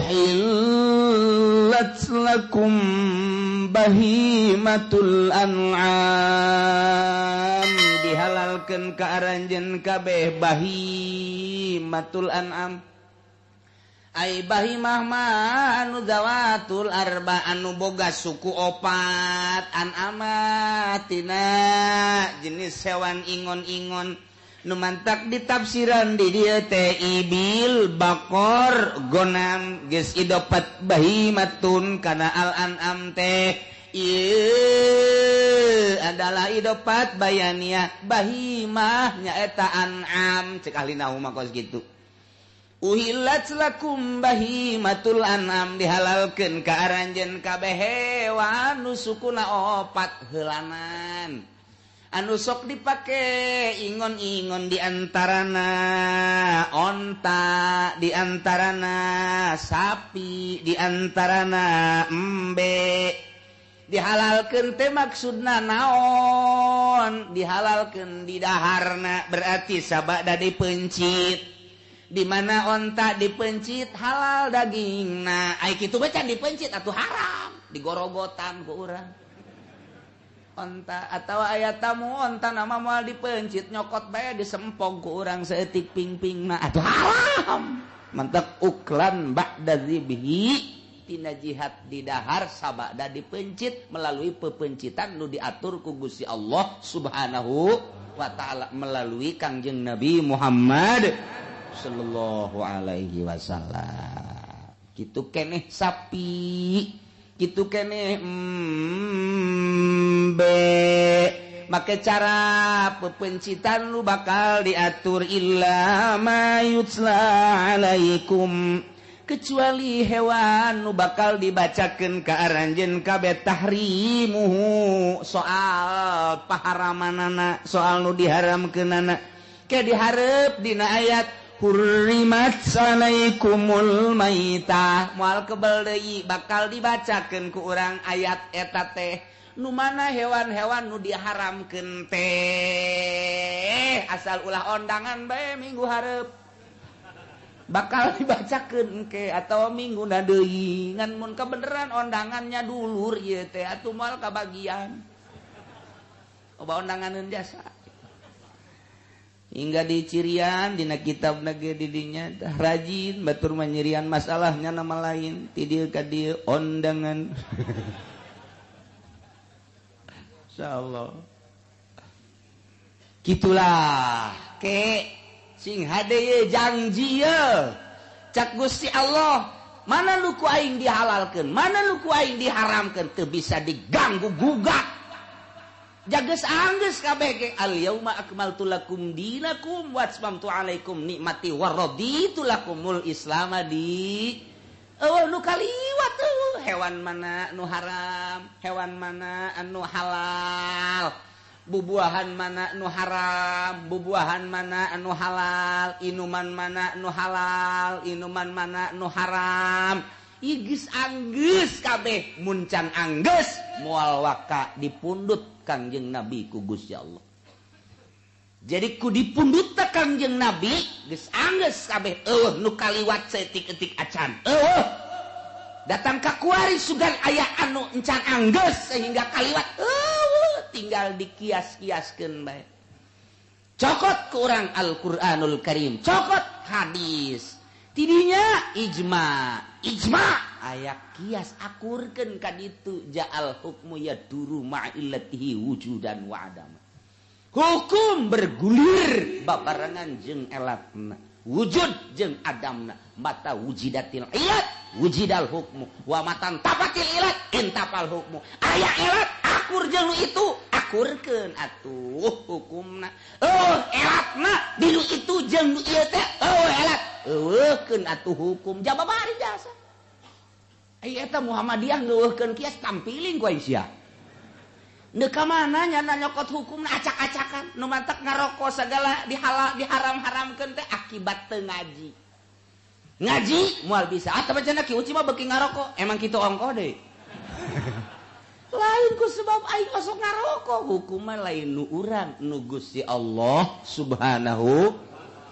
Uhillat lakum bahimatul an'am, dihalalkeun ka aranjeun kabeh bahimatul an'am. Ai bahimah mah anu zawatul arba, anu boga suku opat, an'ama tina jenis hewan ingon-ingon nu mantak ditafsiran di dieu teh ibil, bakor, gonam, geus idopat bahimatun kana al an'am teh ieu adalah idopat bayania bahimah nyaeta an'am, cek ahli nahwu mah kos kitu. Uhillat lakum bahimatul an'am, dihalalkeun ka aranjeun kabeh hewan nu sukuna opat heulanan anu sok dipake ingon-ingon, diantarana onta, diantarana sapi, diantarana embe. Dihalalkeun teh maksudna naon? Dihalalkeun di daharna, berarti sabada dipencit. Di mana onta dipencit halal dagingna, ai kitu bae can dipencit atuh haram, digorogotan ku urang. Onta atawa aya tamu onta nama moal dipencit, nyokot bae disempog ku urang saeutik ping-pingna atuh haram. Mantak uklan ba'da dzibhi, tina jihad di dahar sabada dipencit melalui pepencitan nu diatur ku Gusti Allah Subhanahu wa taala melalui Kangjeng Nabi Muhammad sallallahu alaihi wasallam. Kitu keneh sapi, kitu keneh embe. Make cara pepencitan lu bakal diatur illa ma yutsla alaikum, kecuali hewan nu bakal dibacakeun ka aranjeun kabeh tahrimuhu, soal paharamanana, soal nu diharamkeunana. Ke dihareup dina ayat hurrimat alaikumul maitah, moal kebel deui bakal dibacakeun ku urang ayat eta teh nu mana hewan-hewan nu diharamkeun teh, asal ulah ondangan bae minggu hareup bakal dibacakeun ke atau minggu na deui, ngan mun kebeneran ondangannya dulur ieu teh atuh moal kabagian. Loba ondanganeun jasa hingga dicirian dina kitab nage didinya tah rajin batur manyirian masalahnya nama lain ti dieu ka dieu ondangan. Insyaallah kitulah ke sing hade ye janji ye cak Gusti Allah, mana nu ku aing dihalalkeun, mana nu ku aing diharamkeun teu bisa diganggu gugat. Jages anggeus kabeh ge al yauma akmaltu lakum dinakum wa atmamtu alaikum nikmati wa raditu lakumul islam di. Eueuh nu kaliwat eueuh hewan mana nu haram, hewan mana anu halal, bubuahan mana nu haram, bubuahan mana anu halal, inuman mana nu halal, inuman mana nu haram. Ieu anggeus kabeh mun can anggeus moal waka dipundut Kangjeng Nabi ku Gusti Allah. Jadi ku dipundut Kangjeng Nabi geus anggeus kabeh eueuh nu kaliwat saeutik-eutik acan. Eueuh datang ka kuari sugan aya anu encan anggeus sehingga kaliwat eueuh tinggal dikias-kiaskeun bae. Cokot ku urang Al-Qur'anul Karim, cokot hadis. Tidinya ijma, ijma aya kias akurkeun ka ditu ja'al hukmu yaduru ma'illatihi wujudan wa adama. Hukum bergulir babarengan jeung elatna, wujud jeung adamna, mata wujidatil ilat wujidal hukmu wa matan tapatil ilat intapal hukmu. Aya elat akur jeung nu itu akurkeun atuh hukumna. Oh elatna di nu itu jeung nu ieu teh oh elat eueuhkeun atuh hukum jababari jasa. Ai eta Muhammadiyah ngeueuhkeun kias tampiling ku sia. Ndeu ka mana nyana nyokot hukumna acak-acakan nu mantak ngaroko sagala dihalal diharam-haramkeun teh akibat teu ngaji. Ngaji moal bisa atawa cenah ki uci mah beuki ngaroko, emang kitu ongkoh deui. Lain ku sebab aing osok ngaroko, hukumna lain nu urang nu Gusti Allah Subhanahu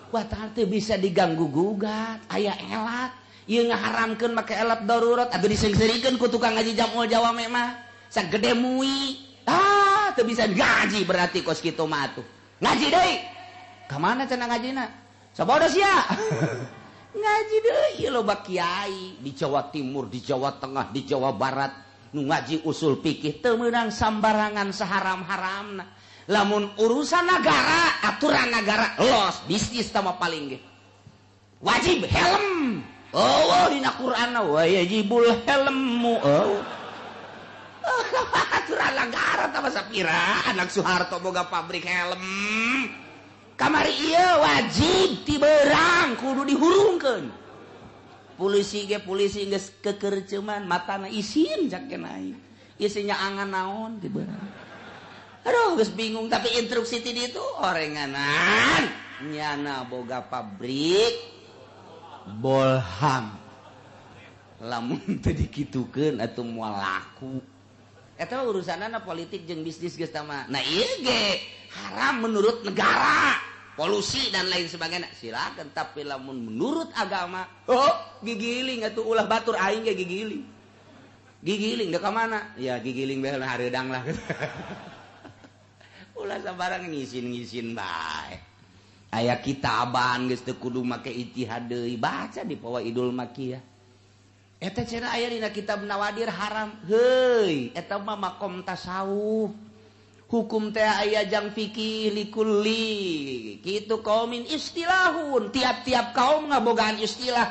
wa ta'ala teu bisa diganggu gugat, aya elat. Ieu ngaharamkeun make alat darurat atuh diseungseurikeun ku tukang ngaji jamul jawame mah. Sagede mui. Ah, teu bisa ngaji berarti kos kitu mah atuh. Ngaji deui. Ka mana cenah ngajina? Sabodo sia. Ngaji deui loba kiai di Jawa Timur, di Jawa Tengah, di Jawa Barat nu ngaji usul fikih teu meunang sambarangan saharam-haramna. Lamun urusan negara, aturan negara los bisnis tama paling ge. Wajib helm. Oh, dina Qur'an wa yajibul helmu. Oh. Aturan negara tama sapira anak Soeharto boga pabrik helm. Kamari ieu wajib ti beurang kudu dihurungkeun. Polisi ge polisi geus kekerceuman matana isin cak aing. Isinya angan naon ti beurang. Aduh geus bingung tapi instruksi ti ditu orenganan nyana boga pabrik bolham. Lamun teu dikitukeun atuh moal laku. Eta urusanana politik jeung bisnis geus tama. Nah ieu ge haram menurut negara, polusi dan lain sebagainya. Silakan, tapi lamun menurut agama, oh gigiling atuh ulah batur aing ge gigiling. Gigiling deuk ka mana? Ya gigiling bae hareudang lah. Ulah sabarang ngisin-ngisin bae. Aya kitaban geus teu kudu make ijtihad deui, baca di Fawaidul Makiyah. Eta cenah aya dina kitab Nawadir haram. Heuy, eta mah makom tasawuf. Hukum teh aya jang fikih likulli kitu kaumin istilahun. Tiap-tiap kaum ngabogaan istilah,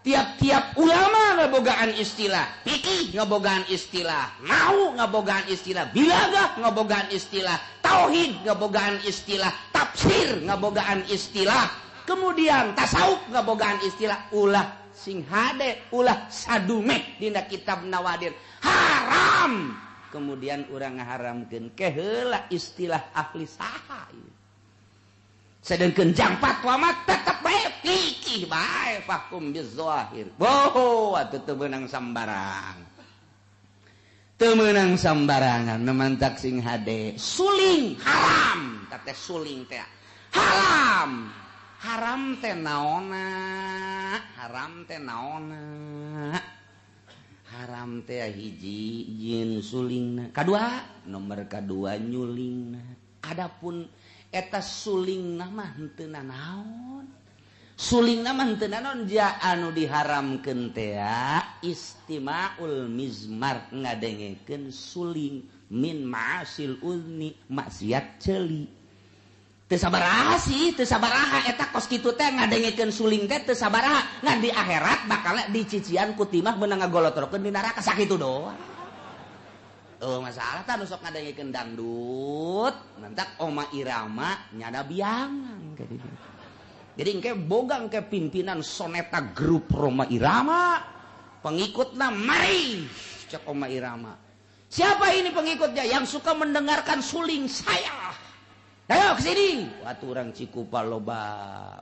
tiap-tiap ulama ngabogaan istilah, fikih ngabogaan istilah, nahwu ngabogaan istilah, balaghah ngabogaan istilah, tauhid ngabogaan istilah, tafsir ngabogaan istilah, kemudian tasawuf ngabogaan istilah. Ulah sing hade, ulah sadume dina kitab Nawadir haram. Kemudian urang ngaharamkeun keheula istilah ahli saha. Sedengkeun jang fatwa mah tetep bae fikih bae fahkum bizahir. Boho atuh teu meunang sambarang. Teu meunang sambarangan nemantak sing hade. Suling haram, teh suling teh haram. Haram teh naonna? Haram teh naonna? Haram teh hiji jin sulingna, kadua nomor kadua nyulingna. Adapun eta sulingna mah henteu nanaon, sulingna mah henteu nanaon. Ja anu diharamkeun teh istimaul mizmar, ngadengekeun suling min ma'asil uzni, maksiat ceuli. Teu sabaraha sih, teu sabaraha eta kos kitu teh ngadengekeun suling teh teu sabaraha, ngan di akhirat bakal dicician ku timah meunang ngagolotrokeun di neraka sakitu doang. Oh masalah tah nu sok ngadengekeun dangdut, mantak Oma Irama nyada biangan ka dieu. Jadi engke boga engke pimpinan Soneta grup Roma Irama, pengikutna mari cek Oma Irama. Siapa ini pengikutnya yang suka mendengarkan suling saya? Ayo ke sini. Waktu orang Cikupa loba,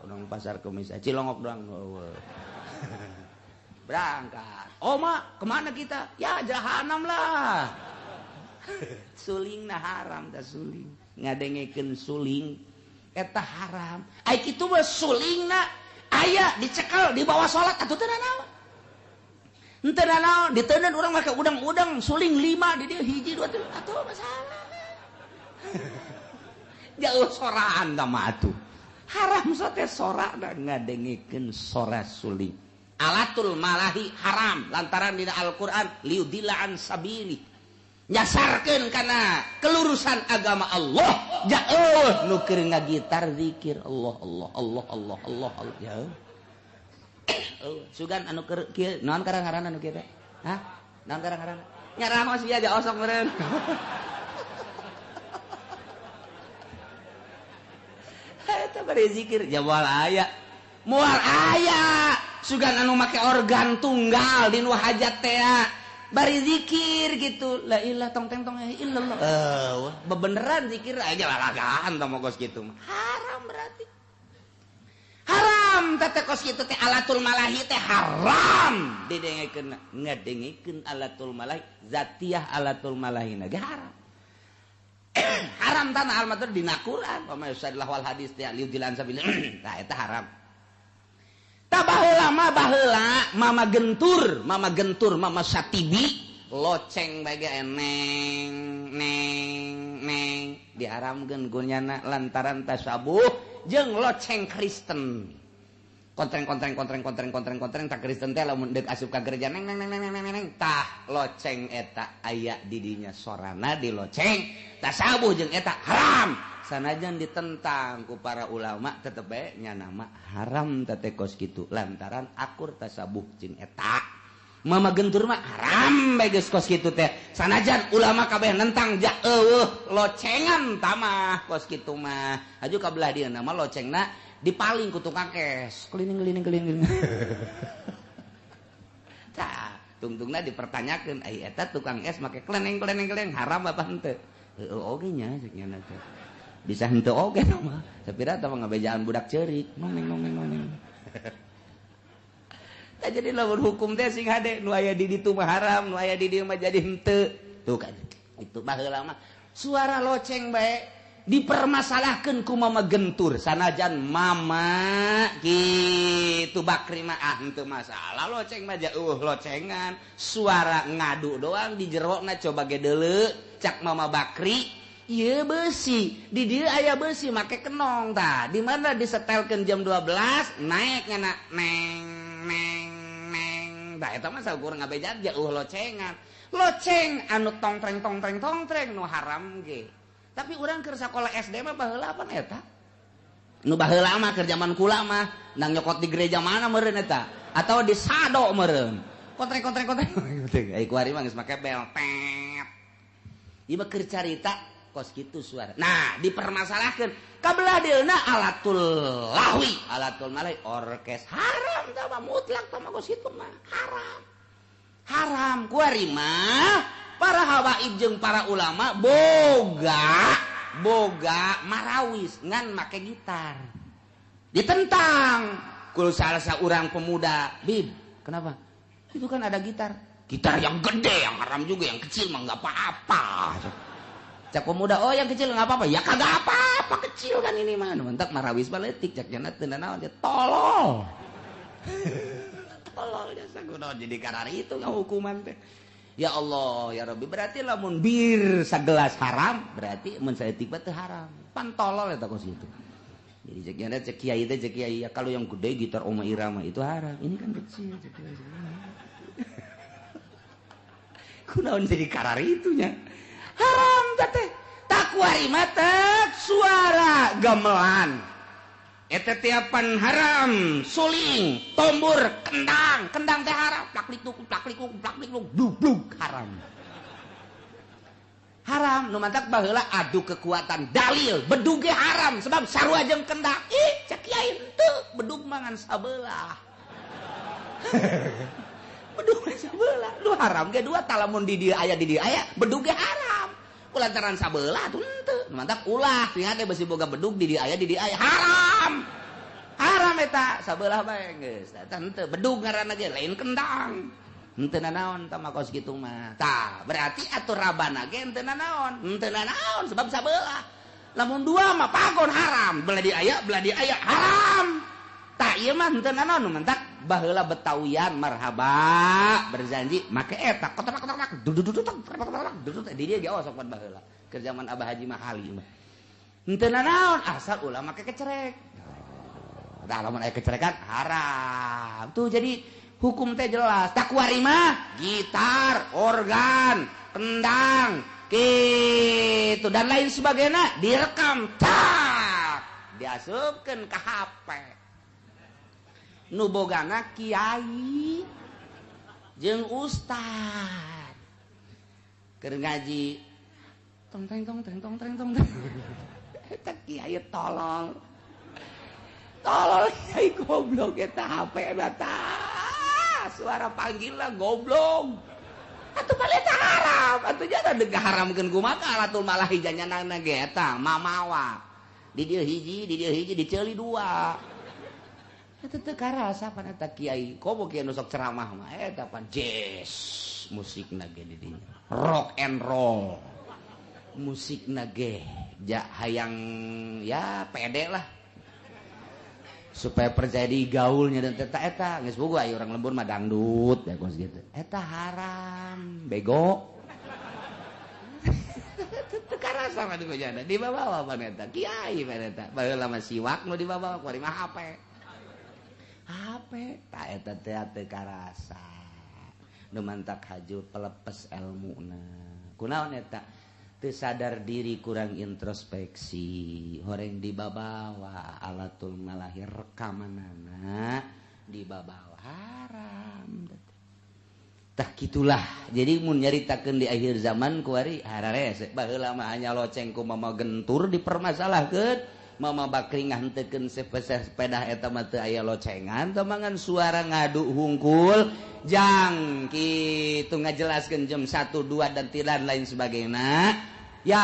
orang Pasar Kemis, Cilongok doang. Berangkat. Oma, kemana kita? Ya jahanam lah. Suling nah haram dah suling. Ngadengekeun suling eta haram. Ai kitu mah sulingna aya dicekel di bawah salat atuh teu nanaon. Henteu nanaon, diteundeun urang make udang-udang suling 5 di dieu hiji 2 3 atuh masalah. Jauh soraan tama atuh. Haram sote sora dan ngadengekeun sora suling. Alatul malahi haram lantaran dina Al-Qur'an liudilla an sabili. Nyasarkeun kana kelurusan agama Allah. Jauh nu keur ngagitar zikir Allah Allah Allah Allah Allah Allah. Jauh. Oh, sugan anu keur kieu naon karang-ngaranna nu kieu teh? Hah? Naon karang-ngaranna? Nyarahos ieu aja osok meureun. Eta bari zikir ja moal aya. Moal aya. Sugan anu make organ tunggal di nu hajat teh bari zikir gitu. La ilah tong teng tong illallah. Bebeneran zikir aja lalagaan tong kos kitu mah. Haram berarti. Haram teh kos kitu teh alatul malahi teh haram. Didengekeun ngadengekeun alatul malahi zatiah alatul malahi na ge haram. Haram tanah almatur dina Quran pama yusadillah wal hadis teh liudilan sabil. Tah eta haram. Tah Baheula mah baheula mama gentur, mama gentur, mama satibi loceng bae ge neng neng neng diharamkeun ku nyana lantaran tasabuh jeung loceng Kristen. Kontreng kontreng kontreng kontreng kontreng kontreng tak Kristen teh lamun deuk asup ka gereja neng neng neng neng neng neng tah loceng eta aya di dinya sorana di loceng tasabuh jeung eta haram. Sanajan ditentang ku para ulama tetep bae nya nama haram teh kos kitu lantaran akur tasabuh jeung eta. Mama gentur mah haram bae geus kos kitu teh. Sanajan ulama kabeh nentang ja eueuh locengan tamah kos kitu mah. Aju ka belah dieuna mah locengna dipaling ku tukang es keliling keliling keliling. Tah tungtungna dipertanyakeun ai eta tukang es make kleneng kleneng kleneng haram apa henteu? Heueuh oge nya cek nya teh. Bisa henteu oge mah. Sapira tah ngabejaan budak ceurik noneng noneng noneng. Tah jadi lamun hukum teh sing hade nu aya di ditu mah haram, nu aya di dieu mah jadi henteu. Tuh kan. Itu baheula mah suara loceng bae dipermasalahkan ku mama gentur sanajan mama gitu Bakri mah ah henteu masalah loceng mah jauh locengan suara ngadu doang di jerona coba ge deuleu cak mama Bakri ieu besi di dieu aya besi make kenong tah di mana disetelkeun jam 12 naik ngana neng neng neng tah eta mah saukur ngabejaan jauh locengan loceng anu tongtreng tongtreng tongtreng nu haram ge. Tapi urang keur sakola SD mah baheula apa eta? Nu baheula mah keur zaman kula mah nang nyokot di gereja mana meureun eta? Atau di sado meureun. Kontreng kontreng kontreng. Ai kuari mah geus make bel tet. Ieu mah keur carita kos kitu suara. Nah, dipermasalahkeun ka belah dieuna alatul lahwi, alatul malai orkes haram tah mah mutlak tah mah kos kitu mah haram. Haram kuari mah para habaib jeung para ulama boga boga marawis ngan make gitar ditentang ku salah seorang pemuda. Bib, kenapa? Itu kan ada gitar, gitar yang gede yang haram juga, yang kecil mah nggak apa-apa. Cak pemuda, oh yang kecil nggak apa-apa, ya kagak apa-apa kecil kan ini mah. Mentak marawis baletik cak jana teu nanaon dia tolol. Tolol jasa kunaon jadi karari itu ngahukuman teh. Ya Allah, ya Rabbi, berarti lamun bir sagelas haram, berarti mun saeutik mah teu haram. Pan tolol eta kos kitu. Jadi cek nya cek kiai teh cek kiai, ya kalau yang gede gitar Oma Irama itu haram. Ini kan kecil cek kiai. Kunaon jadi karari itunya? Haram teh. Takwari mah suara gamelan. Eta tiapan haram, suling, tombur, kendang, kendang teh haram, plak-likuk, plak-likuk, plak-likuk, blug-blug haram. Haram, nu mantak baheula adu kekuatan dalil, bedug ge haram sebab sarua jeung kendang. Ih, cek kiai henteu, bedug mah ngan sabelah. Bedug mah sabelah, lu haram ge dua talamun di dieu aya di dieu aya, bedug ge haram. Kulantaran sabelah tuh henteu, nu mantak ulah, sing hade besi boga bedug di dieu aya di dieu aya haram. Haram eta sabelah bae geus. Eta henteu bedug ngaranna ge lain kendang. Henteu nanaon tah mah kos kitu mah. Tah, berarti atuh rabana ge henteu nanaon. Henteu nanaon sebab sabelah. Lamun dua mah pagon haram, belah di aya, belah di aya haram. Tah ieu mah henteu nanaon nu mantak baheula Betawian marhaba berjanji make eta kotak kotak kotak dudududuk dudududuk di dieu ge osok pan baheula keur zaman Abah Haji Mahali mah. Henteu nanaon asal ulah make kecerek. Tah lamun aya kecerekan haram. Tuh jadi hukum teh jelas. Takwari mah gitar, organ, kendang, gitu dan lain sebagainya direkam tak diasupkeun ka HP. Nu bogana kiai jeung ustad keur ngaji tong teng tong teng tong teng tong. Eta kiai tolol. Tolol kiai goblok eta HP na tah. Suara panggilna goblok. Atuh balik eta haram, atuh jangan deuk haramkeun kumaha alatul malah hijanya ge eta mamawa. Di dieu hiji, di dieu hiji diceuli dua. Eta teu karasa pan eta kiai. Komo kiai nu sok ceramah mah eta pan jazz musikna ge di dinya. Rock and roll. Musikna ge ja hayang ya pede lah. Supaya percaya di gaulnya dan eta eta geus boga aya urang lembur mah dangdut ya kos kitu. Eta haram, bego. Teu karasa mah di dibawa pan eta kiai pan eta. Baheula mah siwak nu dibawa kuari mah HP. HP ta eta teh teu karasa. Nu mantak haju pelepes elmuna. Kunaon eta? Teu sadar diri, kurang introspeksi, horeng dibabawa alatul malahi rekamanana dibabawa haram. Tah kitulah. Jadi mun nyaritakeun di akhir zaman kuari hararese. Baheula mah hanya loceng ku mama gentur dipermasalahkeun, mama bakri ngantekeun sepeda eta mah teu aya locengan, temangan suara ngadu hungkul jang kitu ngajelaskeun jam 1 2 dan tidak lain sebagainya. Ya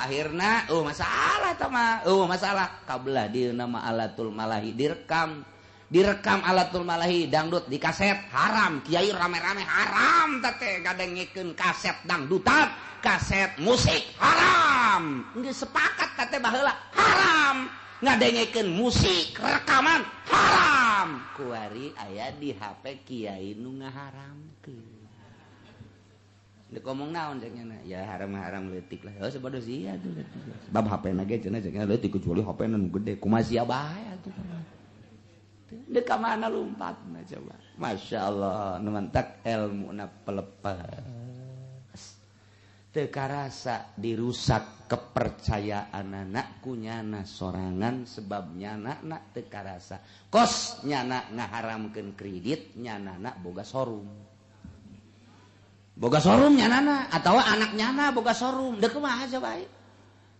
akhirna masalah eta mah, masalah kabelah di nama alatul malahi direkam, direkam alatul malahi dangdut di kaset haram, kiai rame-rame haram teh ngadengekeun kaset dangdutan, kaset musik haram. Geus sepakat teh baheula haram ngadengekeun musik rekaman haram. Kuari aya di HP kiai nu ngaharamkeun. Dek ngomong naon cek nya, ya haram-haram leutik lah. Oh sabodo sia tuh leutik. Sebab HP na ge cenah cek nya leutik kecuali HP nu gede. Kumaha sia bae atuh. Dek ka mana lompatna coba. Masya Allah, nu mantak elmuna pelepas. Teu karasa dirusak kepercayaan anak ku nyana sorangan sebab nyana na teu karasa. Kos nyana ngaharamkeun kredit, nyana na boga showroom. Boga showroom nyana atawa anak nyana boga showroom. Dek kumaha coba?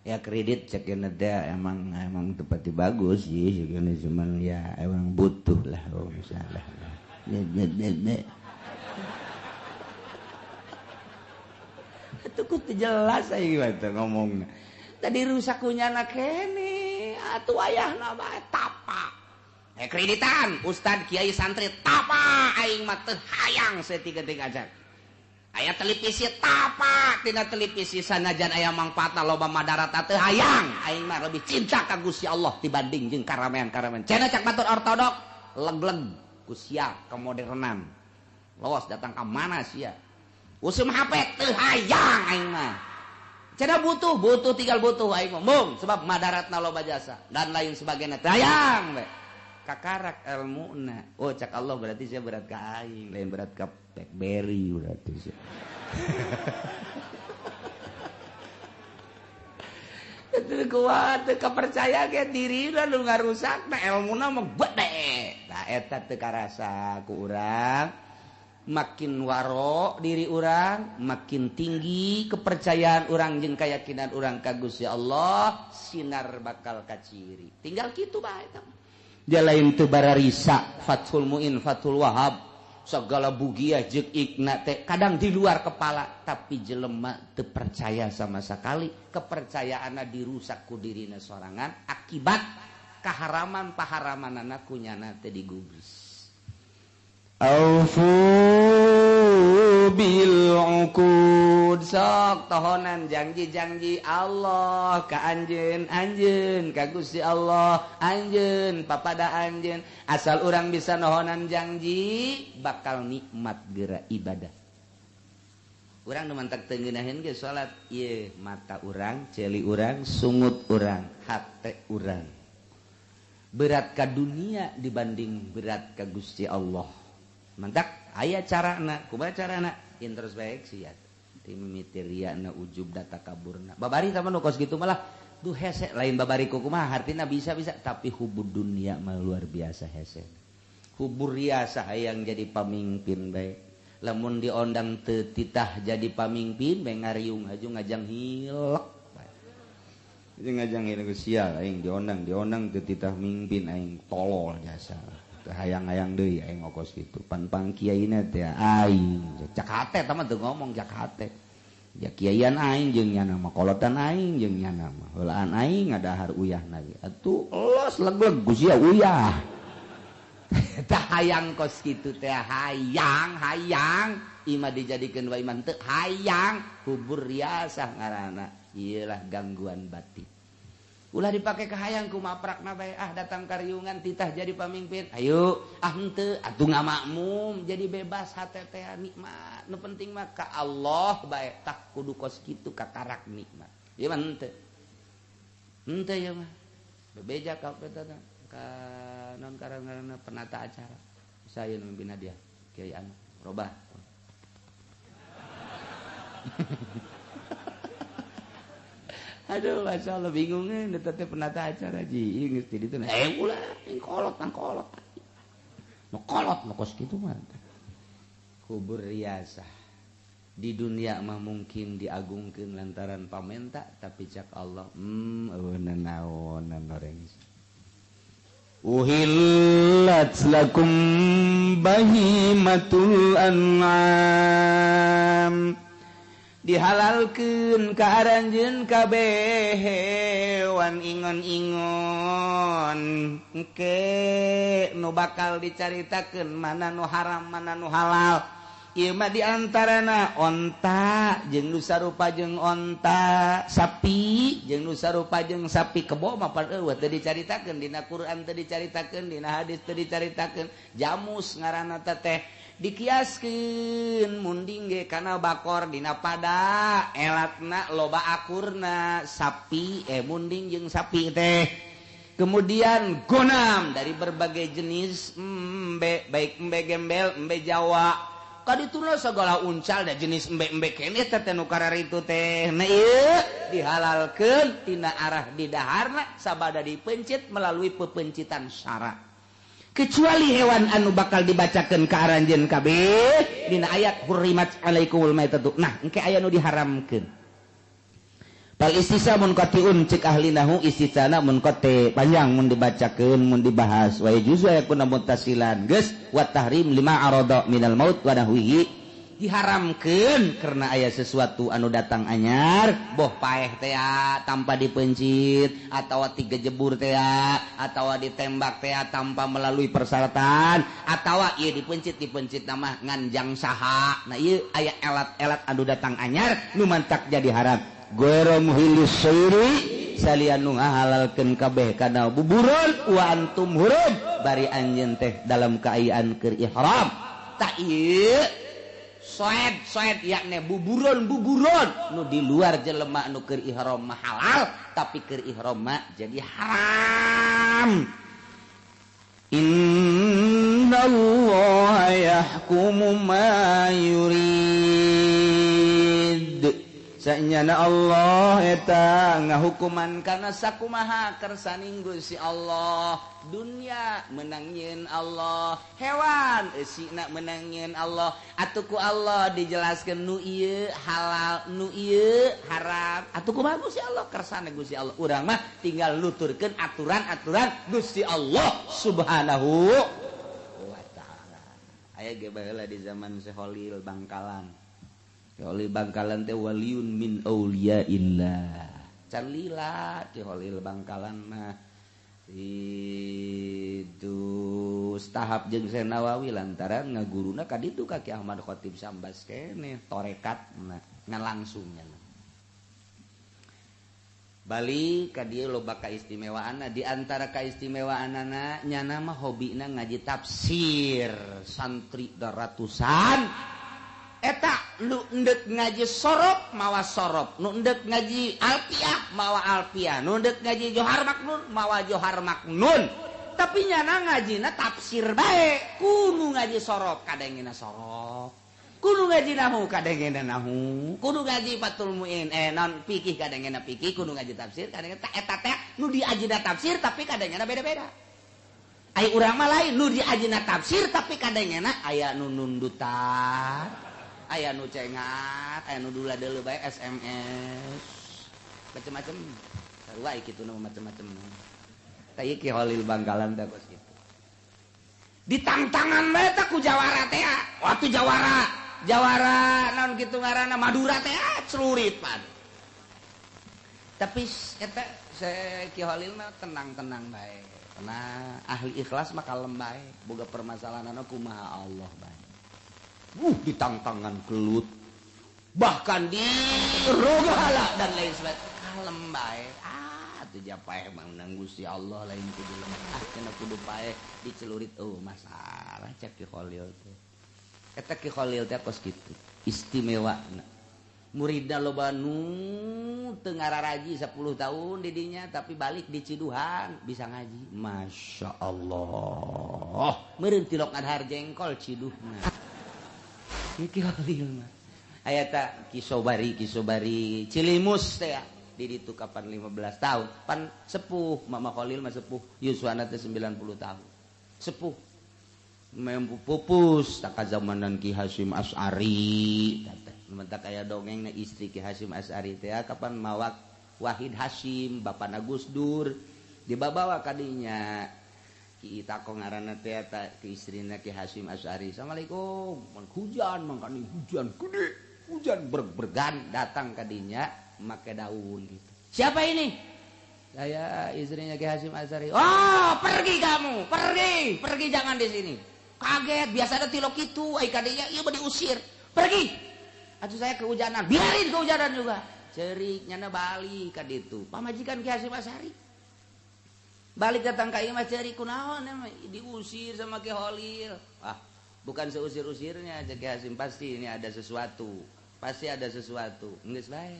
Ya kredit cek teh emang emang tepati bagus sih, cuman ya emang butuh lah, oh misalnya. Itu ku jelas aja gimana ngomongnya. Tadi rusak ku nyana kene, atuh ayahna bae tapa. Kreditan, ustad kiai santri tapa aing mah teu hayang saeutik-eutik aja. Aya televisi tapa tina televisi sanajan aya mangfaatna loba madarat teu hayang aing mah lebih cinta ka Gusti Allah dibanding jeung karamean-karamean. Cenah cak batur ortodok leg-leg ku sia kemodernan. Lawas datang ka mana sia? Usum HP teu hayang aing mah. Cenah butuh, butuh tinggal butuh aing mah. Mung sebab madaratna loba jasa dan lain sebagainya teu hayang we. Kakarak elmuna. Oh cak Allah berarti sia berat ka aing, lain berat ka BlackBerry berarti sih. Itu kuat, kepercaya ke diri lah lu ngarusak, nah elmuna mah gede. Nah eta teu karasa ku urang, makin waro diri urang, makin tinggi kepercayaan urang jeung keyakinan urang ka Gusti Allah, sinar bakal kaciri. Tinggal kitu bae eta. Dia lain teu bararisa, Fathul Muin, Fathul Wahab. Segala bugiah jeung ikna teh kadang di luar kepala tapi jelema teu percaya sama sekali, kepercayaanna dirusak ku dirina sorangan akibat kaharaman paharamanana ku nyana teh digubris. Aufu bil uqud, sok tohonan janji-janji Allah ka anjeun, anjeun ka Gusti Allah, anjeun papada anjeun. Asal urang bisa nohonan janji bakal nikmat geura ibadah. Urang nu mantak teu ngeunaheun ge salat ieu mata urang, ceuli urang, sungut urang, hate urang. Berat ka dunia dibanding berat ka Gusti Allah. Mantak aya carana, kumaha carana? Introspeksi ya. Timimiti riana ujub data kaburna. Babari tah nu kos kitu malah duh hese lain babari ku kumaha hartina bisa-bisa tapi hubud dunia mah luar biasa hese. Hubur riasa hayang jadi pamimpin bae. Lamun diondang teu titah jadi pamimpin bae ngariung haju ngajang hilek bae. Ngajang hilek sial aing diondang teu titah mimpin aing tolol jasa. Hayang-hayang deui aing ngokos kitu. Pan-pang kiaina teh aing cak hate tah mah teu ngomong cak hate. Ya kiaian aing jeung nyana mah kolotan aing jeung nyana mah heulaan aing ngadahar uyahna ge. Atuh los leg-leg ku sia uyah. Tah hayang kos kitu teh hayang hayang imah dijadikeun wae iman teu hayang hubur riasah ngaranna. Ieulah gangguan batin. Ulah dipake kahayang ku maprakna bae, ah datang kariungan titah jadi pamimpin. Ayo, ah henteu atuh ngamakmum jadi bebas hate teh nikmat. Nu penting mah ka Allah bae, tah kudu kos kitu kakarak nikmat. Ieu mah henteu. Henteu ieu mah. Bebeja ka eta ka non karangarana penata acara. Saya nu mimpin dia, Kiai anu robah. Aduh, masya Allah bingungnya, teh penata acara ji, geus di ditu. Ulah, kolot nang kolot. Nu kolot nu kos kitu mah. Kubur riasah. Di dunia mah mungkin diagungkeun lantaran pamenta, tapi cak Allah, eueuh nanaonan oreng. Uhillat lakum bahimatul an'am. Dihalalkeun ka aranjeun kabeh hewan ingon-ingon engke nu bakal dicaritakeun mana nu haram mana nu halal. Ieu mah di antarana onta jeung nu sarupa jeung onta, sapi jeung nu sarupa jeung sapi, kebo mah pan eueuh teu dicaritakeun dina Quran, teu dicaritakeun dina hadis, teu dicaritakeun. Jamus ngaranna teh dikiaskeun munding ge kana bakor dina pada elatna loba akurna sapi munding jeung sapi teh. Kemudian gonam dari berbagai jenis embe, baik embe gembel, embe Jawa, kadituna segala uncal da jenis embe-embe keneh teh nu kararitu teh. Nah ieu dihalalkeun tina arah didaharna sabada dipencit melalui pepencitan syara. Kecuali hewan anu bakal dibacakeun ka aranjeun kabeh dina ayat hurrimat alaikumul maitatu. Nah, engke aya nu diharamkeun. Fal istisa munqatiun cek ahli nahu istisana munqati panjang mun dibacakeun mun dibahas wa yajuzu yakuna muttasilan geus wa tahrim lima arada minal maut wa nahwihi. Diharamkeun karena aya sesuatu anu datang anyar boh paeh teh tanpa dipencit atawa tigejebur teh atawa ditembak teh tanpa melalui persyaratan atawa ieu dipencit nama nganjang saha. Nah ieu aya elat-elat anu datang anyar nu mantak jadi haram. Ghairu muhillis sayri salian nu ngahalalkeun kabeh kana buburon wa antum hurum bari anjeun teh dalam kaayaan keur ihram. Tak ieu soed yakni buburon nu di luar jelema nu keur ihram mah halal tapi keur ihram mah jadi haram. Innallaha yahkumu ma yurid. Sanyana Allah eta ngahukuman kana sakumaha kersaning Gusti Allah. Dunia menang nyeun Allah, hewan eusina menang nyeun Allah. Atuh ku Allah dijelaskeun nu ieu halal, nu ieu haram. Atuh kumaha Gusti Allah kersane Gusti Allah. Urang mah tinggal nuturkeun aturan-aturan Gusti Allah Subhanahu wa taala. Aya ge baheula di zaman Syekh Bangkalan. Holil Bangkalan teh waliun min auliyaillah. Can lila Ki Holil Bangkalan mah itu tahap jeung Syekh Nawawi lantaran ngaguruna ka ditu ka Ki Ahmad Khatib Sambas keneh torekatna ngan langsungnya. Balik ka dieu loba kaistimewaanna, di antara kaistimewaanana nyana mah hobina ngaji tafsir santri ratusan. Eta nu endek ngaji sorop mawa sorop, nu endek ngaji alpiah mawa alpiah, nu endek ngaji johar maknun mawa johar maknun. Tapi nyana ngajina tafsir bae, kudu ngaji sorop kadengena sorop, kudu ngaji nahu kadengena nahu, kudu ngaji Fathul Muin non fikih kadengena fikih, kudu ngaji tafsir kadengena eta teh nu diajina tafsir tapi kadengena beda-beda. Ai urang mah lain nu diajina tafsir tapi kadengena aya nu nundutan, aya nu cengat, aya nu dula deuleu bae SMS. Macem-macem. Sarua kitu nu macem-macem. Tah ieu Ki Holil Bangkalan teh kos kitu. Ditangtangan bae teh ku jawara teh. Waktu jawara, jawara naon kitu ngaranna Madura teh celurit pan. Tapi eta Ki Holil mah tenang-tenang bae. Tenang, ahli ikhlas mah kalem bae, boga permasalahanna kumaha Allah bae. Ditangtangan gelut bahkan dirogahala dan lain sebagainya, kalem bae. Atuh ja paeh mah undang Gusti Allah lain kudu lemah. Ah cenah kudu paeh dicelurit oh masalah cek Ki Kholil teh. Eta Ki Kholil teh kos kitu istimewa. Muridna loba nu teu ngararaji 10 tahun didinya tapi balik di Ciduhan bisa ngaji. Masya Allah. Meureun tilok ngadahar jengkol ciduhna. Ki Kholil mah. Aya ta Ki Sobari, Ki Sobari Cilimus teh di ditu kapan 15 tahun. Pan sepuh Mama Kholil mah sepuh yuswana teh 90 tahun. Sepuh. Pupus tak zamanan Ki Hasyim Asy'ari. Mentak aya dongeng na istri Ki Hasyim Asy'ari teh kapan mawak Wahid Hasyim bapana Gus Dur dibabawa kadinya Ki Itako ngaranna teh ta ki istrina Ki Hasyim Asy'ari. Assalamualaikum. Hujan mangkani hujan gede, hujan berg-bergan datang kadinya make daun gitu. Siapa ini? Saya istrinya Ki Hasyim Asy'ari. Oh, pergi kamu, pergi, pergi jangan di sini. Kaget, biasa ada tilok itu, ai kadinya ieu mah diusir. Pergi. Atuh saya kehujanan, biarin kehujanan juga. Cerik nyana balik ka ditu. Pamajikan Ki Hasyim Asy'ari. Balik datang ka imah cerik kunaon diusir sama Ki Kholil. Ah, bukan seusir-usirnya cek Ki Hasyim, pasti ini ada sesuatu. Pasti ada sesuatu. Geus bae.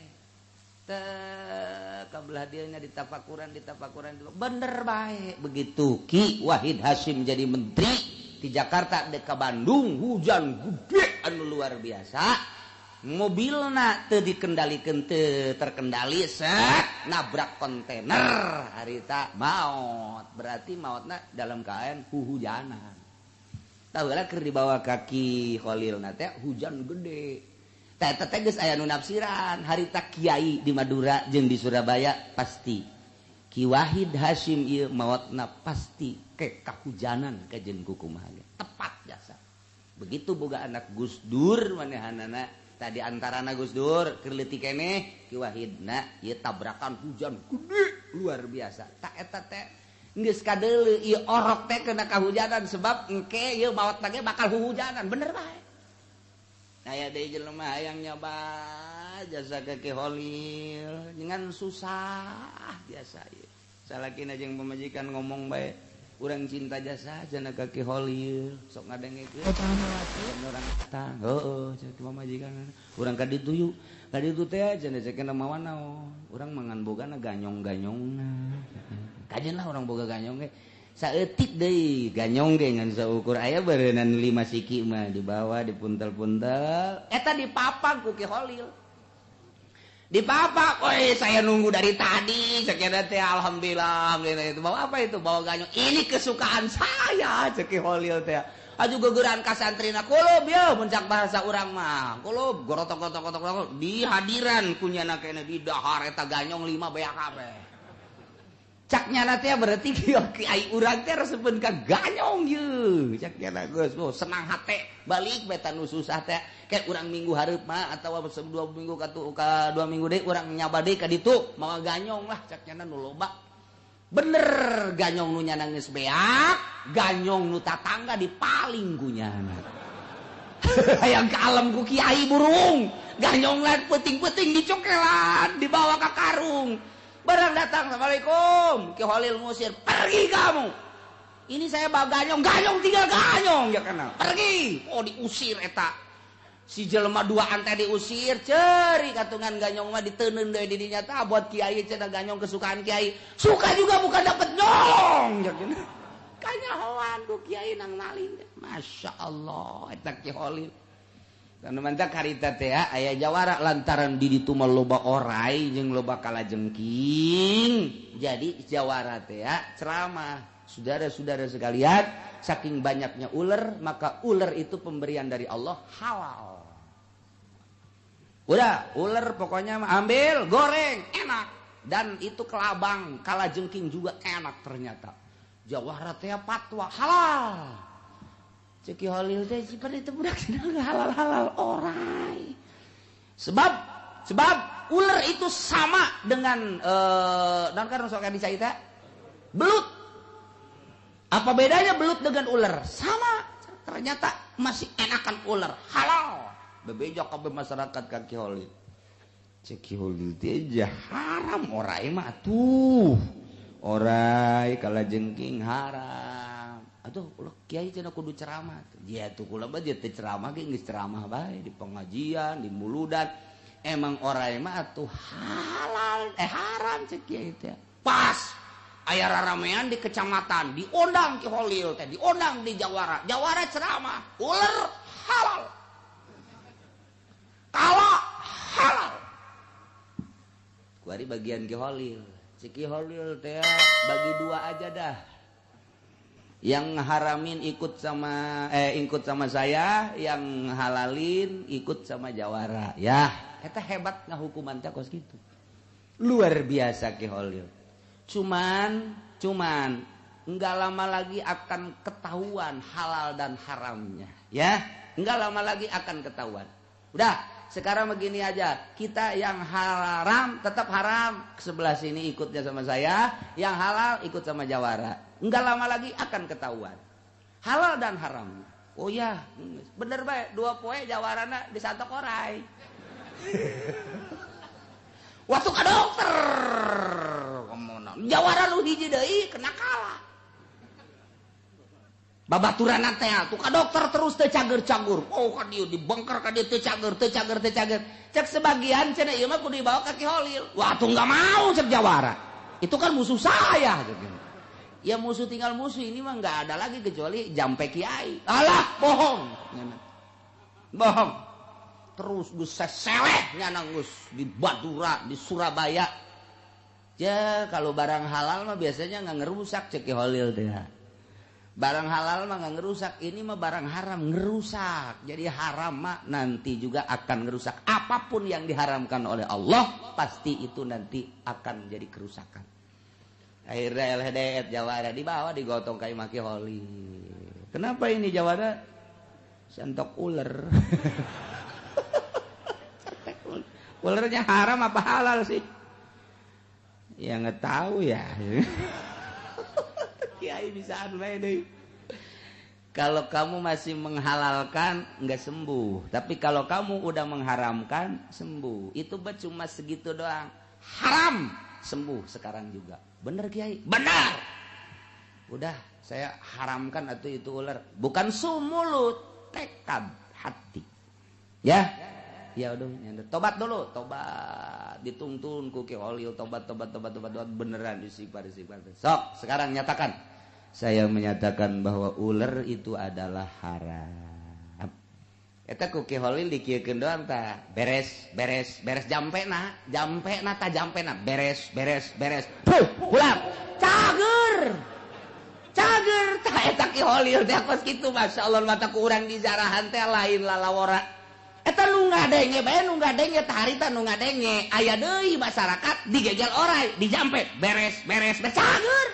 Teh kabelah dieu nya ditafakuran, ditafakuran. Bener bae. Begitu Ki Wahid Hasyim jadi menteri di Jakarta dek ka Bandung, hujan gede anu luar biasa. Mobilna teu dikendalikeun teu terkendali set nabrak kontainer harita maot. Berarti maotna dalam keadaan huhujanan. Tahu lah keur dibawa ka Ki Kholilna teh hujan gede. Teh eta teh geus aya nu nafsiran harita kiai di Madura jeung di Surabaya pasti Ki Wahid Hasyim ieu maotna pasti ke kahujanan kajeun kukumaha ge. Tepat jasa. Begitu boga anak Gus Dur manehanana tadi antarana Gus Dur keur leutik keneh Ki Wahidna ieu tabrakan hujan gede luar biasa. Tak eta teh geus kadeuleu ieu orok teh kena kahujanan sebab engke ieu maot ge bakal huhujanan bener bae. Aya deui jelema hayang nyoba jasa ka Ki Kholil dengan susah biasa ieu. Salakina jeung pamajikan ngomong bae urang cinta jasa jana ka Ki Kholil sok ngadengekeun urang datang heueuh cek pamajikan urang ka ditu yuk ka ditu teh cenah cek kana mawa naon urang mangan bogana ganyong-ganyongna kajeun lah urang boga ganyong ge saeutik deui ganyong ge ngan saukur aya beureunan 5 siki mah dibawa dipuntel-puntel eta dipapag ku Ki Kholil. Dipapak, oi saya nunggu dari tadi, sekian teh alhamdulillah, itu bawa apa itu? Bawa ganyong. Ini kesukaan saya, cek Ki Kholil teh. Aju gegeran ka santrina kulub ye, muncak bahasa urang mah. Kulub gorotok-gotok-gotok di hadiran kunyana kene di dahar eta ganyong 5 beak kabeh. Cak nyana teh berarti kiai urang teh resepeun ka ganyong ye. Cak nyana geus oh, senang hate balik beta nu susah teh. Kayak urang minggu hareup mah atawa 2 minggu ka 2 minggu deui urang nyaba deui ka ditu mawa ganyong lah cak nyana nu loba. Bener ganyong nu nyana geus beak, ganyong nu tatangga dipaling ku nyana. Hayang ka alam ku kiai burung, ganyong lain peuting-peuting dicokelan dibawa ka karung. Barang datang, assalamualaikum, Ki Kholil ngusir, pergi kamu. Ini saya bawa ganyong, ganyong tinggal ganyong ya kenal. Pergi. Oh diusir eta. Si jelema duaan teh diusir, ceri katungan ganyong mah diteundeun deui di dinya tah buat kiai cenah ganyong kesukaan kiai. Suka juga bukan dapet nyolong ya kenal. Kanyahoan ku kiai nang maling. Masya Allah eta Ki Kholil. Karena mantak harita teh aya jawara lantaran di ditu mah loba orai jeung loba kalajengking. Jadi jawara teh ceramah. Saudara-saudara sekalian, saking banyaknya ular, maka ular itu pemberian dari Allah halal. Udah, ular pokoknya ambil, goreng, enak. Dan itu kelabang, kalajengking juga enak ternyata. Jawara teh patwa halal. Cek Ki Kholil teh sifat itu budak sedang halal-halal orai. Sebab ular itu sama dengan dan kan sok dicaita belut. Apa bedanya belut dengan ular? Sama. Ternyata masih enakan ular. Halal. Bebeja kabeh masyarakat ka Ki Kholil. Cek Ki Holil teh haram orai mah atuh. Orai kalajengking haram. Atuh ulah kiai cenah kudu ceramah. Dia tuh kula mah dia teh ceramah ge geus ceramah bae di pengajian, di muludan. Emang orai mah atuh halal haram cek kiai teh. Pas aya raramean di kecamatan, diundang Ki Holil teh, diundang di Jawara. Jawara ceramah, ular halal. Kala halal. Kuari bagian Ki Holil. Cek Ki Holil teh bagi dua aja dah. Yang haramin ikut sama saya, yang halalin ikut sama Jawara. Ya, eta hebat ngahukuman teh kos kitu. Luar biasa Ki Holil. Cuman enggak lama lagi akan ketahuan halal dan haramnya, ya. Enggak lama lagi akan ketahuan. Udah, sekarang begini aja. Kita yang haram tetap haram, sebelah sini ikutnya sama saya, yang halal ikut sama Jawara. Enggak lama lagi akan ketahuan halal dan haramnya. Oh ya, bener bae, 2 poe Jawarana disantok orai. Waktu ke dokter, Jawara lu hiji deui kena kalah. Babaturan teh tuh ka dokter terus teu cager-cagur. Oh ka dieu dibengker ka dieu teu cager, teu cager, teu cager. Cek sebagian cenah ieu mah kudu dibawa ka Ki Holil. Wah tuh enggak mau cek Jawara. Itu kan musuh saya gitu. Ya musuh tinggal musuh, ini mah enggak ada lagi kecuali jampe kiai. Alah, bohong. Bohong. Terus geus seseleh nyana geus di Badura, di Surabaya. Ya kalau barang halal mah biasanya enggak ngerusak cek Ki Holil teh. Barang halal mah nggak ngerusak, ini mah barang haram ngerusak. Jadi haram mah nanti juga akan ngerusak. Apapun yang diharamkan oleh Allah pasti itu nanti akan menjadi kerusakan. Akhirnya LHDR Jawara dibawa digotong ka imah Ki Holil. Kenapa ini Jawara? Sentok ular. Ularnya haram apa halal sih? Ya nggak tahu ya. Kiai bisa bae deui. Kalau kamu masih menghalalkan nggak sembuh, tapi kalau kamu udah mengharamkan sembuh. Itu cuma segitu doang. Haram sembuh sekarang juga. Bener Kiai? Benar. Udah saya haramkan atau itu ular. Bukan sumulut, tekad hati. Ya. Ya udah, tobat dulu, tobat dituntun ku Ki Holil, tobat tobat tobat tobat tobat beneran istighfar istighfar. Sok, sekarang nyatakan. Saya menyatakan bahwa ular itu adalah haram. Eta ku Ki Holil dikieukeun doang tah. Beres, beres, beres jampena, jampena tah jampena, beres, beres, beres. Puh, pulang. Cager. Cager tah eta Ki Holil teh kos kitu masyaallah mata ku urang dijarahan teh lain lalawora. Eta nu ngadenge bae nu ngadenge tah harita nu ngadenge aya deui masyarakat digegel orai dijampe beres beres beres cager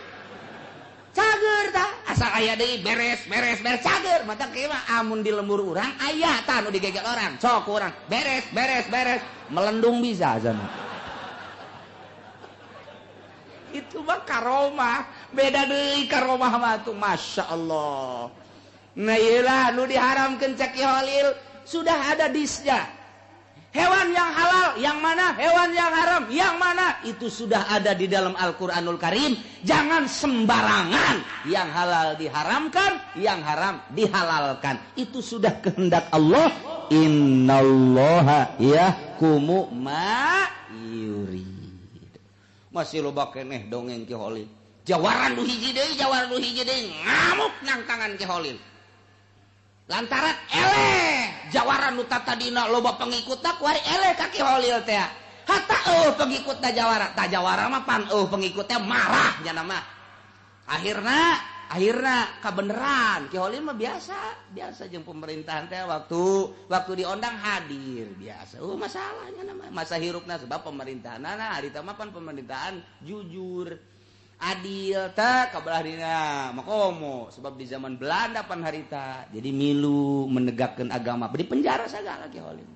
cager tah asal aya deui beres beres beres cager mata kieu mah amun di lembur urang aya tah nu digegel orang sok urang beres beres beres melendung bisa sana. Itu mah karomah beda deui karomah mah tuh masyaallah. Nah ieu lah nu diharamkeun cek Ki Holil sudah ada disnya. Hewan yang halal yang mana, hewan yang haram yang mana, itu sudah ada di dalam Al-Qur'anul Karim. Jangan sembarangan. Yang halal diharamkan, yang haram dihalalkan. Itu sudah kehendak Allah. Innallaha yahkumu ma yurid. Masih loba keneh dongeng Ki Holil. Jawaran nu hiji deui, jawaran nu hiji deui ngamuk nang tangan Ki Holil. Lantaran eleh Jawara nu tatadina loba pengikutna kuari eleh ka Ki Holil teh. Hatta eueuh pengikutna Jawara, tah Jawara mah pan eueuh pengikutnya marah nya mah. Akhirna kabeneran Ki Holil mah biasa, biasa jeung pemerintahan teh waktu diondang hadir biasa. Eueuh masalahnya mah masa hirupna sebab pemerintahanna harita mah pan pemerintahan jujur. Adil tak kabelah dina makomo sebab di zaman Belanda pan harita jadi milu menegakkan agama di penjara sagala Ki Holil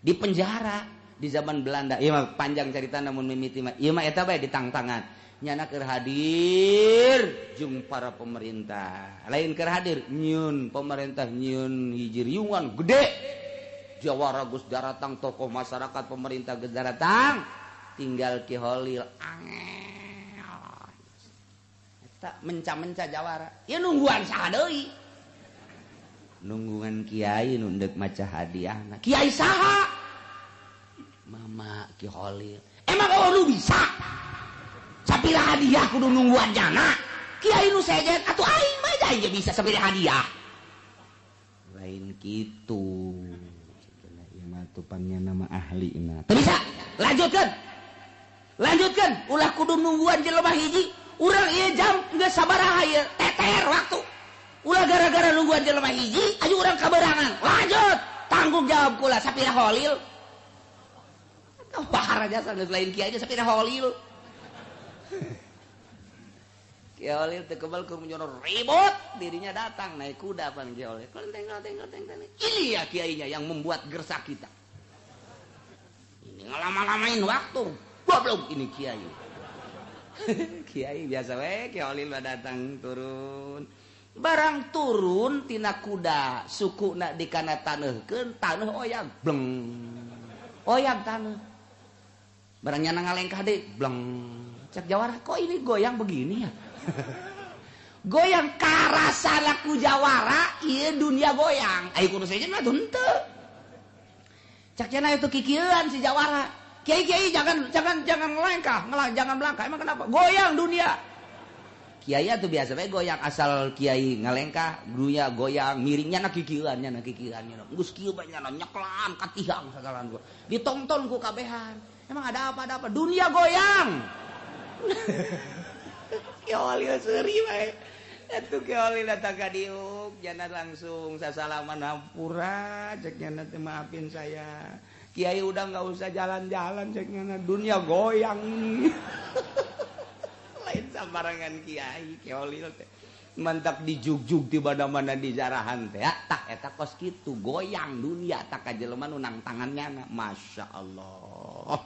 di penjara di zaman Belanda ieu mah panjang carita namun mimiti mah ieu mah eta bae ditangtangan nyana keur hadir jeung para pemerintah lain keur hadir nyieun pemerintah nyieun hiji riungan gede Jawara geus daratang, tokoh masyarakat pemerintah geus daratang, tinggal Ki Holil angel. Eta menca-menca jawara. Ieu nungguan saha deui? Nungguan kiai nu deuk maca hadiahna. Kiai saha? Mama Ki Holil. Emang eueuh nu bisa? Sapira hadiah kudu nungguan jana. Kiai nu sejen atuh aing mah aing ge bisa sapira hadiah. Lain kitu. Cenah ieu mah tupannya nama ahlina. Teu bisa. Lanjutkeun. Lanjutkeun, ulah kudu nungguan jelema hiji. Urang ieu jam geus sabaraha ieu? Teter waktu. Ulah gara-gara nungguan jelema hiji, ayo urang kaberangan. Lanjut, tanggung jawab kula sapira Holil. Bahar aja geus lain kiai sapira Holil. Ki Holil teu kebal keur menyono ribut, dirinya datang naik kuda pan Ki Holil. Kelenteng kelenteng kelenteng. Ini ya kiainya yang membuat gersak kita. Ini ngelama-lamain waktu. Goblok ini kiai. Kiai biasa we, Ki Holil mah datang turun. Barang turun tina kuda sukuna dikana taneuhkeun, taneuh oyag bleng. Oyag taneuh. Barang nyana ngalengkah deui bleng. Cek jawara, kok ini goyang begini ya? Goyang karasana ku jawara, ieu dunia goyang. Ayo kudu sejen mah henteu. Cek cenah itu kikieuan si jawara. Kiai-kiai jangan jangan jangan ngelengkah, jangan melangkah. Emang kenapa? Goyang dunia. Kiai tuh biasa bae goyang asal kiai ngalengkah, dunia goyang, miringnya na kikieuan nya na kikieuan nya. Geus kieu bae nya nyeklan ka tiang sagalan gua. Ditonton ku kabehan. Emang ada apa? Ada apa? Dunia goyang. Ki Holil seuri bae. Atuh Ki Holil datang ka diuk, jana langsung sasalaman hampura cek nya teh maafin saya. Kiai udah enggak usah jalan-jalan cek nya dunia goyang ini. Lain sambarangan kiai Ki Holil teh. Mantap dijugjug di mana-mana di jarahan teh. Tah eta kos kitu goyang dunia tak ka jelema nu nang tangannya. Masya Allah.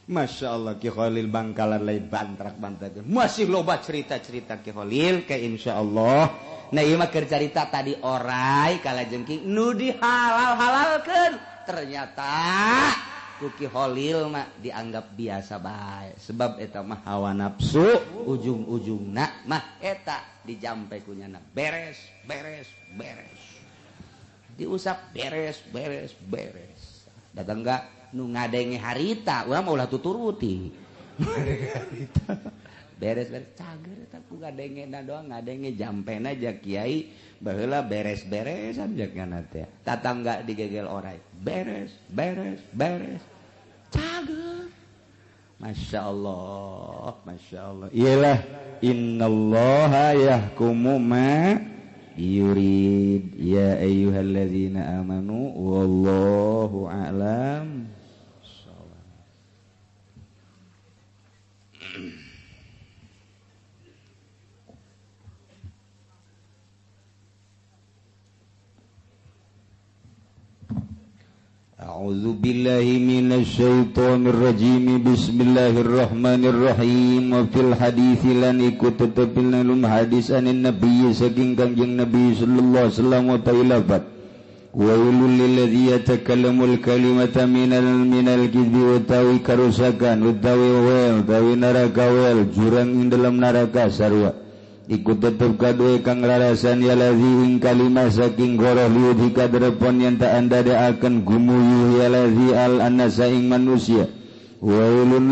Masya Allah Ki Holil Bangkalan lain bantrak-bantrak. Masih loba cerita-cerita Ki Holil ke insya Allah. Nah ieu mah keur carita tadi orai kalajengking nu dihalal-halalkeun. Ternyata ku Ki Holil mah dianggap biasa bae. Sebab eta mah hawa nafsu ujung-ujungna mah eta dijampe ku nyana beres beres beres. Diusap beres beres beres. Datang enggak nu ngadenge harita urang mah ulah tuturuti. Harita beres-beres cager eta ku ngadengena doang ngadenge jampena ja kiai baheula beres-beresan jak ngana teh. Tatangga digegel orai beres beres beres cager. Masya Allah, Masya Allah. Iyalah innallaha yahkumu ma yurid ya ayyuhalladzina amanu wallahu a'lam. A'udzu billahi minasyaitonir rajim. Bismillahirrahmanirrahim. Wa fil hadits lan iku tetepil nalum hadis anin nabi saking Kangjeng Nabi sallallahu alaihi wasallam wa ta'ilafat. Wailul lilladzi yatakallamul kalimata minal kidzi wa tawi karusakan wa tawi wel tawi neraka wel jurang ing dalam neraka sarua. Iku tetep kadue kang rarasan ya ladzi ing kalimah saking goroh liudhi kadrepon yang tak andadaaken gumuyuh ya ladzi al annasa ing manusia. Wailun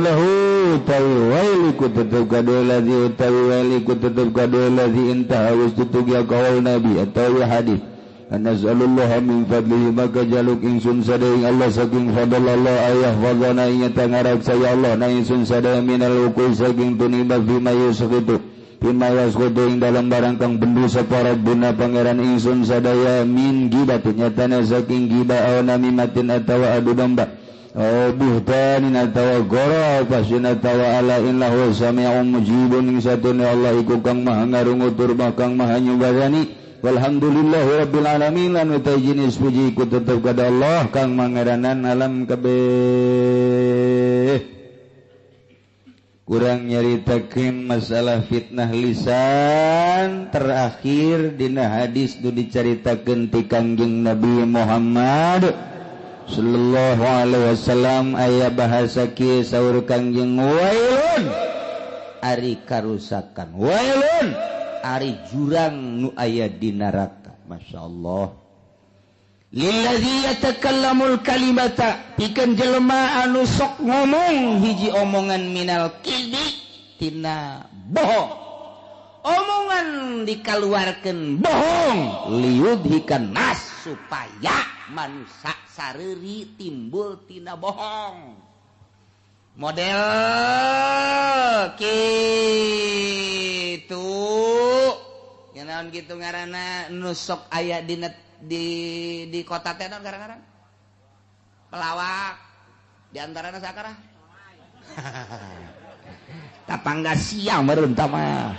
lahu utawi wail iku tetep kadue ladzi utawi wail iku tetep kadue ladzi intaha wis tutug ya kaul nabi atawi hadis. Anas'alullah min fadlihi maka jaluk ingsun sadaya ing Allah saking fadl Allah ayah fadlana ing tangarak saya Allah na ingsun sadaya minal wuqu saking tunibah bima yusqitu bima yasqutu ing dalam barang kang bendu sapa Rabbuna pangeran ingsun sadaya min gibatin nyatana saking gibah aw namimatin atawa adu domba aw buhtanin atawa goro pasin atawa ala innahu sami'un mujibun ing satune Allah iku kang maha ngarungu tur kang maha nyubadani. Walhamdulillahi rabbil alamin lan utai jenis puji ku tetep kada Allah kang mangeranan alam kabeh. Kurang nyaritakeun masalah fitnah lisan terakhir dina hadis nu dicaritakeun ti Kangjeng Nabi Muhammad sallallahu alaihi wasallam aya bahasa kieu saur Kangjeng wailun ari karusakan wailun ari jurang nu aya di neraka. Masyaallah lilladzi yatakallamul kalimata pikeun jelema anu sok ngomong hiji omongan minal kidzi tina bohong omongan dikaluarkeun bohong liyudhikan nas supaya manusia sareuri timbul tina bohong model kitu ya naon kitu ngaranna nu sok aya dina di kota teh naon ngaran-ngaran pelawak di antarana sakarah tapangga siang meureun tah mah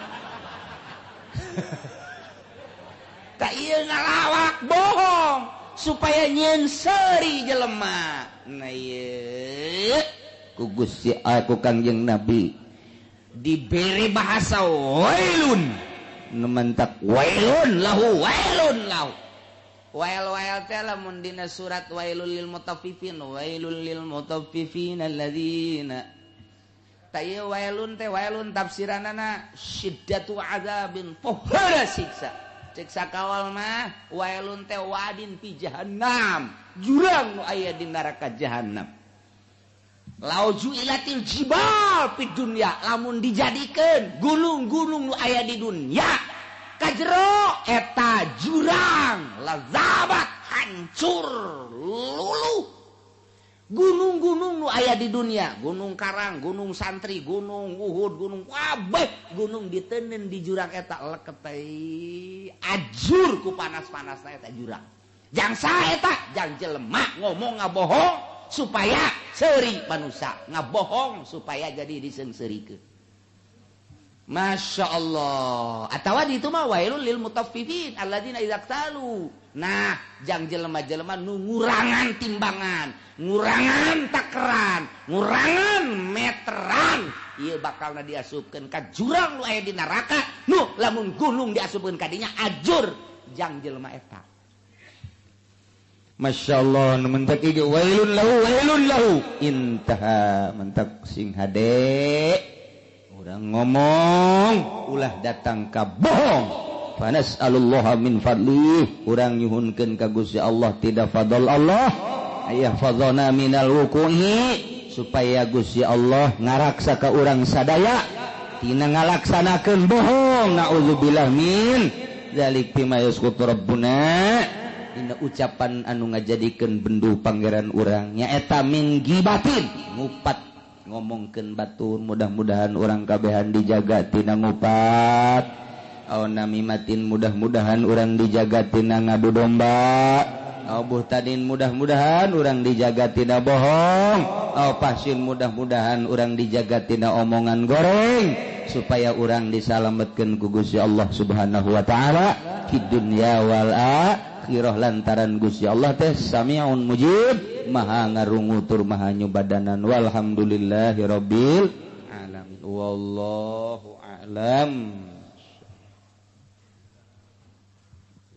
tak ieu ngalawak bohong supaya nyeun seuri jelema. Nah ieu ku Gusti ku Kangjeng Nabi diberi bahasa wailun nu mentak wailun lahu wailun lahu wail wail teh lamun dina surat wailul lil mutaffifin wailul lil mutaffifin alladzina ta ieu wailun teh wailun tafsiranana syiddatu azabin pohara siksa siksa kawal mah wailun teh wadin fi jahannam jurang nu aya di neraka jahannam lauju ilatil jibal fi dunya lamun dijadikeun gunung-gunung nu aya di dunya kajero eta jurang lazabat hancur luluh gunung-gunung nu aya di dunia gunung Karang gunung Santri gunung Uhud gunung kabeh gunung ditenen di jurang eta leket ajur ku panas-panasna eta jurang jangsa eta jang jelema ngomong ngabohong supaya seuri manusia ngabohong supaya jadi diseungseurikeun. Masya Allah. Atawa di itu mah wailul lil mutaffifin alladzina idza iktalu. Nah, jang jelema-jelema nu ngurangan timbangan, ngurangan takeran, ngurangan meteran, ieu bakalna diasupkeun ka jurang nu aya di neraka, nu lamun gunung diasupkeun ka dinya ajur jang jelema eta. Masya Allah, nu mentak ieu wailun lahu wailun lahu. Intaha mentak sing hade. Urang ngomong ulah datang ka bohong. Fanas'alullaha min fadlih. Urang nyuhunkeun ka Gusti Allah tidak fadl Allah. Ayah fadlana minal wuqu'i supaya Gusti Allah ngaraksa ka urang sadaya tina ngalaksanakeun bohong. Nauzubillah min dzalik bima yasqutu rabbuna. Dina ucapan anu ngajadikeun bendu pangeran urang nyaeta min gibatin ngupat ngomongkeun batur mudah-mudahan urang kabehan dijaga tina ngupat aw namimatin mudah-mudahan urang dijaga tina ngadu domba aw buhtadin mudah-mudahan urang dijaga tina bohong aw fahsin mudah-mudahan urang dijaga tina omongan goreng supaya urang disalametkeun ku Gusti Allah Subhanahu wa taala di dunya wal akhirah lantaran Gusti Allah teh sami'un mujib maha ngarungu tur maha nyubadanan walhamdulillahirabbil alamin wallahu a'lam.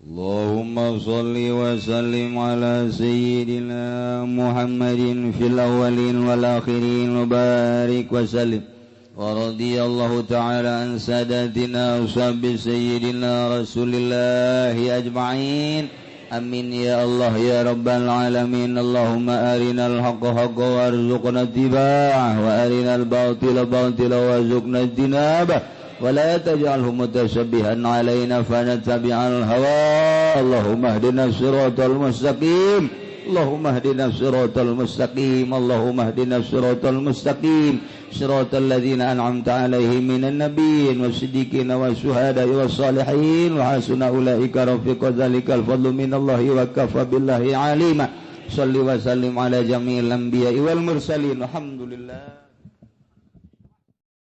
Allahumma shalli wa sallim ala sayyidina Muhammadin fil awwalin wal akhirin wa barik wa sallim wa radiyallahu ta'ala an sadatina ashabi sayyidina Rasulillahi ajma'in. Amin ya Allah ya Rabbal alamin. Allahumma arinal haqqa haqqa warzuqna ittiba'ah wa arinal batila batila warzuqna ijtinabah wa la taj'alhu mutashabbihan alaina fanattabi'al hawa. Allahumma ihdina siratal mustaqim. Allahumma ihdina siratal mustaqim. Allahumma ihdina siratal mustaqim. Siratal ladzina an'amta 'alaihim minan nabiyyin wasiddiqina wasyuhada'i wassalihin wa hasuna ulaika rafiqa. Dzalikal fadlu minallahi wa kafa billahi 'alima. Shalli wa sallim ala jami'il anbiya'i wal mursalin. Alhamdulillah.